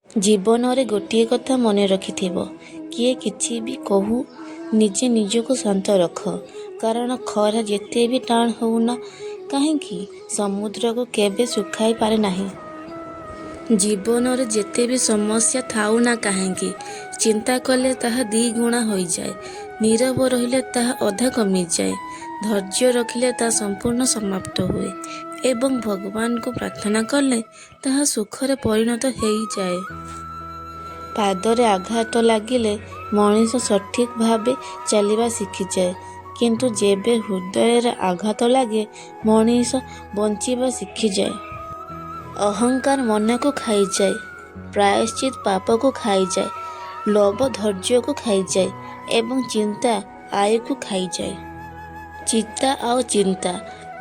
ଜୀବନରେ ଗୋଟିଏ କଥା ମନେ ରଖିଥିବ, କିଏ କିଛି ବି କହୁ ନିଜେ ନିଜକୁ ଶାନ୍ତ ରଖ। କାରଣ ଖରା ଯେତେ ବି ଟାଣ ହେଉନା କାହିଁକି ସମୁଦ୍ରକୁ କେବେ ଶୁଖାଇ ପାରେ ନାହିଁ। ଜୀବନରେ ଯେତେ ବି ସମସ୍ୟା ଥାଉ ନା କାହିଁକି ଚିନ୍ତା କଲେ ତାହା ଦ୍ୱିଗୁଣା ହୋଇଯାଏ। ନୀରବ ରହିଲେ ତାହା ଅଧା କମିଯାଏ। ଧୈର୍ଯ୍ୟ ରଖିଲେ ତାହା ସମ୍ପୂର୍ଣ୍ଣ ସମାପ୍ତ ହୁଏ ଏବଂ ଭଗବାନଙ୍କୁ ପ୍ରାର୍ଥନା କଲେ ତାହା ସୁଖରେ ପରିଣତ ହୋଇଯାଏ। ପାଦରେ ଆଘାତ ଲାଗିଲେ ମଣିଷ ସଠିକ୍ ଭାବେ ଚାଲିବା ଶିଖିଯାଏ, କିନ୍ତୁ ଯେବେ ହୃଦୟରେ ଆଘାତ ଲାଗେ ମଣିଷ ବଞ୍ଚିବା ଶିଖିଯାଏ। ଅହଙ୍କାର ମନକୁ ଖାଇଯାଏ, ପ୍ରାୟଶ୍ଚିତ ପାପକୁ ଖାଇଯାଏ, ଲୋଭ ଧୈର୍ଯ୍ୟକୁ ଖାଇଯାଏ ଏବଂ ଚିନ୍ତା ଆୟୁକୁ ଖାଇଯାଏ। ଚିତା ଆଉ ଚିନ୍ତା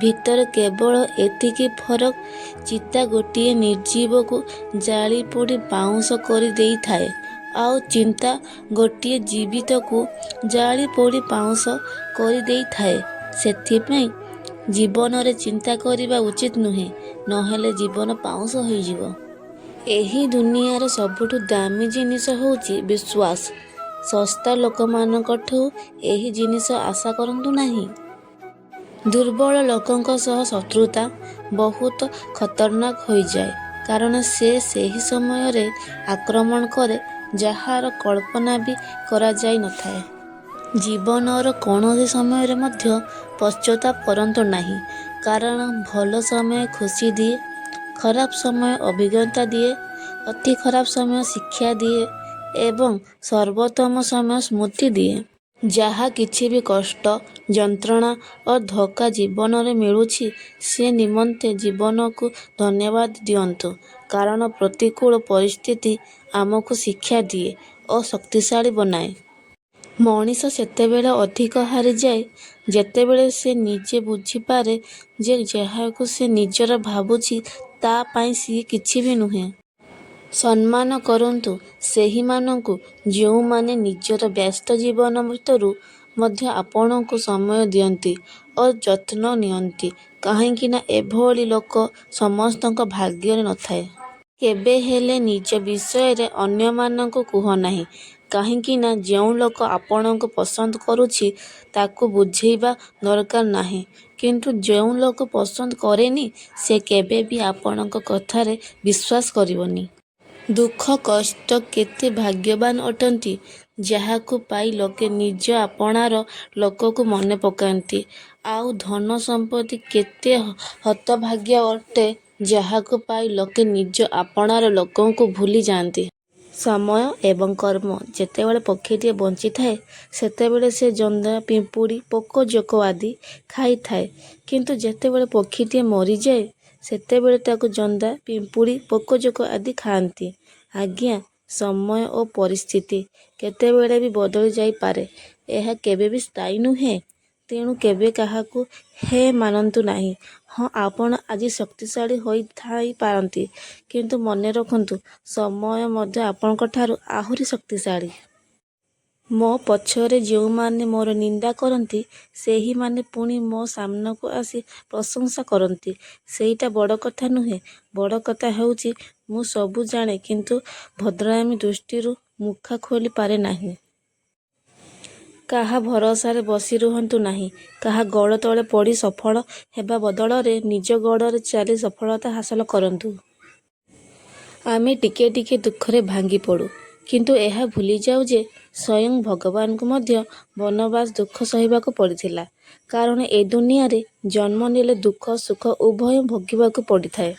ଭିତରେ କେବଳ ଏତିକି ଫରକ, ଚିତା ଗୋଟିଏ ନିର୍ଜୀବକୁ ଜାଳିପୋଡ଼ି ପାଉଁଶ କରିଦେଇଥାଏ, ଆଉ ଚିନ୍ତା ଗୋଟିଏ ଜୀବିତକୁ ଜାଳିପୋଡ଼ି ପାଉଁଶ କରିଦେଇଥାଏ। ସେଥିପାଇଁ ଜୀବନରେ ଚିନ୍ତା କରିବା ଉଚିତ ନୁହେଁ, ନହେଲେ ଜୀବନ ପାଉଁଶ ହୋଇଯିବ। ଏହି ଦୁନିଆର ସବୁଠୁ ଦାମୀ ଜିନିଷ ହେଉଛି ବିଶ୍ୱାସ। ଶସ୍ତା ଲୋକମାନଙ୍କଠୁଁ ଏହି ଜିନିଷ ଆଶା କରନ୍ତୁ ନାହିଁ। ଦୁର୍ବଳ ଲୋକଙ୍କ ସହ ଶତ୍ରୁତା ବହୁତ ଖତରନାକ ହୋଇଯାଏ, କାରଣ ସେ ସେହି ସମୟରେ ଆକ୍ରମଣ କରେ ଯାହାର କଳ୍ପନା ବି କରାଯାଇନଥାଏ। ଜୀବନର କୌଣସି ସମୟରେ ମଧ୍ୟ ପଶ୍ଚାତାପ କରନ୍ତୁ ନାହିଁ, କାରଣ ଭଲ ସମୟ ଖୁସି ଦିଏ, ଖରାପ ସମୟ ଅଭିଜ୍ଞତା ଦିଏ, ଅତି ଖରାପ ସମୟ ଶିକ୍ଷା ଦିଏ ଏବଂ ସର୍ବୋତ୍ତମ ସମୟ ସ୍ମୃତି ଦିଏ। ଯାହା କିଛି ବି କଷ୍ଟ, ଯନ୍ତ୍ରଣା ଓ ଧୋକା ଜୀବନରେ ମିଳୁଛି ସେ ନିମନ୍ତେ ଜୀବନକୁ ଧନ୍ୟବାଦ ଦିଅନ୍ତୁ, କାରଣ ପ୍ରତିକୂଳ ପରିସ୍ଥିତି ଆମକୁ ଶିକ୍ଷା ଦିଏ ଓ ଶକ୍ତିଶାଳୀ ବନାଏ। ମଣିଷ ସେତେବେଳେ ଅଧିକ ହାରିଯାଏ, ଯେତେବେଳେ ସେ ନିଜେ ବୁଝିପାରେ ଯେ ଯାହାକୁ ସେ ନିଜର ଭାବୁଛି ତା' ପାଇଁ ସିଏ କିଛି ବି ନୁହେଁ। ସମ୍ମାନ କରନ୍ତୁ ସେହିମାନଙ୍କୁ ଯେଉଁମାନେ ନିଜର ବ୍ୟସ୍ତ ଜୀବନ ଭିତରୁ ମଧ୍ୟ ଆପଣଙ୍କୁ ସମୟ ଦିଅନ୍ତି ଓ ଯତ୍ନ ନିଅନ୍ତି, କାହିଁକିନା ଏଭଳି ଲୋକ ସମସ୍ତଙ୍କ ଭାଗ୍ୟରେ ନଥାଏ। କେବେହେଲେ ନିଜ ବିଷୟରେ ଅନ୍ୟମାନଙ୍କୁ କୁହନାହିଁ, କାହିଁକିନା ଯେଉଁ ଲୋକ ଆପଣଙ୍କୁ ପସନ୍ଦ କରୁଛି ତାକୁ ବୁଝେଇବା ଦରକାର ନାହିଁ, କିନ୍ତୁ ଯେଉଁ ଲୋକ ପସନ୍ଦ କରେନି ସେ କେବେବି ଆପଣଙ୍କ କଥାରେ ବିଶ୍ୱାସ କରିବନି। ଦୁଃଖ କଷ୍ଟ କେତେ ଭାଗ୍ୟବାନ ଅଟନ୍ତି, ଯାହାକୁ ପାଇ ଲୋକେ ନିଜ ଆପଣାର ଲୋକକୁ ମନେପକାନ୍ତି, ଆଉ ଧନ ସମ୍ପତ୍ତି କେତେ ହତଭାଗ୍ୟ ଅଟେ, ଯାହାକୁ ପାଇ ଲୋକେ ନିଜ ଆପଣାର ଲୋକଙ୍କୁ ଭୁଲି ଯାଆନ୍ତି। ସମୟ ଏବଂ କର୍ମ ଯେତେବେଳେ ପକ୍ଷୀଟିଏ ବଞ୍ଚିଥାଏ, ସେତେବେଳେ ସେ ଜନ୍ଦା, ପିମ୍ପୁଡ଼ି, ପୋକ ଜୋକ ଆଦି ଖାଇଥାଏ, କିନ୍ତୁ ଯେତେବେଳେ ପକ୍ଷୀଟିଏ ମରିଯାଏ, ସେତେବେଳେ ତାକୁ ଜନ୍ଦା, ପିମ୍ପୁଡ଼ି, ପୋକ ଜୋକ ଆଦି ଖାଆନ୍ତି। ଆଜ୍ଞା, ସମୟ ଓ ପରିସ୍ଥିତି କେତେବେଳେ ବି ବଦଳି ଯାଇପାରେ, ଏହା କେବେବି ସ୍ଥାୟୀ ନୁହେଁ, ତେଣୁ କେବେ କାହାକୁ ହେୟ ମାନନ୍ତୁ ନାହିଁ। ହଁ, ଆପଣ ଆଜି ଶକ୍ତିଶାଳୀ ହୋଇଥାଇପାରନ୍ତି, କିନ୍ତୁ ମନେରଖନ୍ତୁ ସମୟ ମଧ୍ୟ ଆପଣଙ୍କଠାରୁ ଆହୁରି ଶକ୍ତିଶାଳୀ। ମୋ ପଛରେ ଯେଉଁମାନେ ମୋର ନିନ୍ଦା କରନ୍ତି, ସେହିମାନେ ପୁଣି ମୋ ସାମ୍ନାକୁ ଆସି ପ୍ରଶଂସା କରନ୍ତି, ସେଇଟା ବଡ଼ କଥା ନୁହେଁ। ବଡ଼ କଥା ହେଉଛି ମୁଁ ସବୁ ଜାଣେ କିନ୍ତୁ ଭଦ୍ରାମି ଦୃଷ୍ଟିରୁ ମୁଖା ଖୋଲି ପାରେ ନାହିଁ। କାହା ଭରସାରେ ବସି ରୁହନ୍ତୁ ନାହିଁ। କାହା ଗୋଡ଼ ତଳେ ପଡ଼ି ସଫଳ ହେବା ବଦଳରେ ନିଜ ଗୋଡ଼ରେ ଚାଲି ସଫଳତା ହାସଲ କରନ୍ତୁ। ଆମେ ଟିକେ ଟିକେ ଦୁଃଖରେ ଭାଙ୍ଗିପଡ଼ୁ, କିନ୍ତୁ ଏହା ଭୁଲିଯାଉ ଯେ ସ୍ୱୟଂ ଭଗବାନଙ୍କୁ ମଧ୍ୟ ବନବାସ ଦୁଃଖ ସହିବାକୁ ପଡ଼ିଥିଲା। କାରଣ ଏ ଦୁନିଆରେ ଜନ୍ମ ନେଲେ ଦୁଃଖ ସୁଖ ଉଭୟ ଭୋଗିବାକୁ ପଡ଼ିଥାଏ।